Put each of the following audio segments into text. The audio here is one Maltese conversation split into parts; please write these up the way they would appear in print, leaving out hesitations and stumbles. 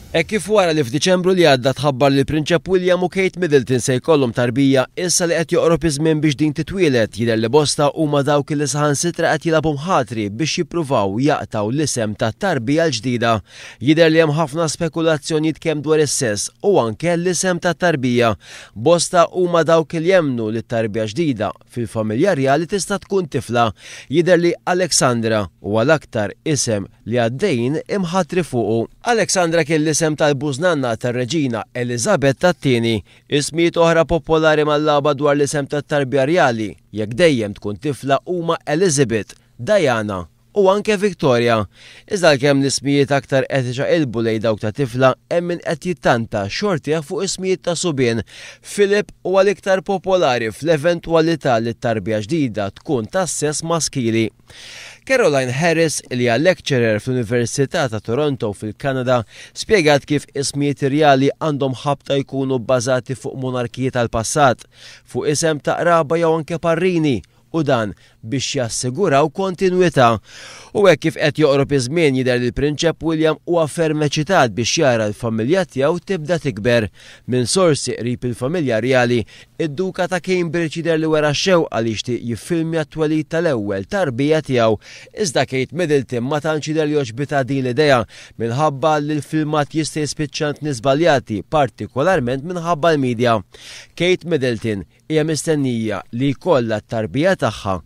Hekk kif wara li f'Diċembru li għadda tħabbar li l-Prinċep William u Kate Middleton se jkollhom tarbija, issa li qed joqrob iż-żmien biex din titwieled, jidher li bosta huma dawk li saħansitra qed jilagħbu mħatri biex jippruvaw jaqtgħu l-isem tat-tarbija l-ġdida. Jidher li hemm ħafna spekulazzjonijiet kemm dwar is-sess u anke l-isem tat-tarbija. Bosta huma dawk li jemmnu li t-tarbija ġdida fil-familja rjali tista' tkun tifla. Jidher li Alexandra huwa l-aktar isem li għaddejjin imħatri fuqu. Alexandra kien l-isem tal-bużnanna tar-Reġina Eliżabetta t-Tieni. Ismijiet oħra popolari mal-lagħba dwar l-isem tat-tarbija rjali, jekk dejjem tkun tifla huma Elizabeth, Diana u anke Victoria. Iżda għalkemm l-ismijiet aktar qed iċaqilbu lejn dawk ta' tifla, hemm min qed jittanta xortih fuq ismijiet ta' subien. Philip huwa l-iktar popolari fl-eventwalità li t-tarbija ġdida tkun tas-sess maskili. Caroline Harris, li hija lecturer fl-Università ta' Toronto fil-Kanada, spjegat kif ismijiet irjali għandhom ħabta jkunu bbażati fuq monarkiji tal-passat, fuq isem ta' qraba jew anke parrini, u dan biex jassiguraw kontinwità. U hekk kif qed joqrob iż-żmien jidher li l-Prinċep William huwa ferm eċitat biex jara l-familja tiegħu tibda tikber. Minn sorsi qrib il-familja rjali, id-Duka ta' Cambridge jidher li wera x-xewqa li jixtieq jiffilmja t-twelid tal-ewwel tarbija tiegħu. Iżda Kate Middleton ma tantx jidher li għoġbitha din l-idea minħabba li l-filmat jista' jispiċċa għand nies żbaljati, partikolarment minħabba l-media. Kate Middleton Hija mistennija li jkollha t-tarbija tagħha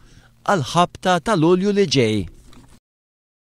għall-ħabta ta' Lulju li ġej.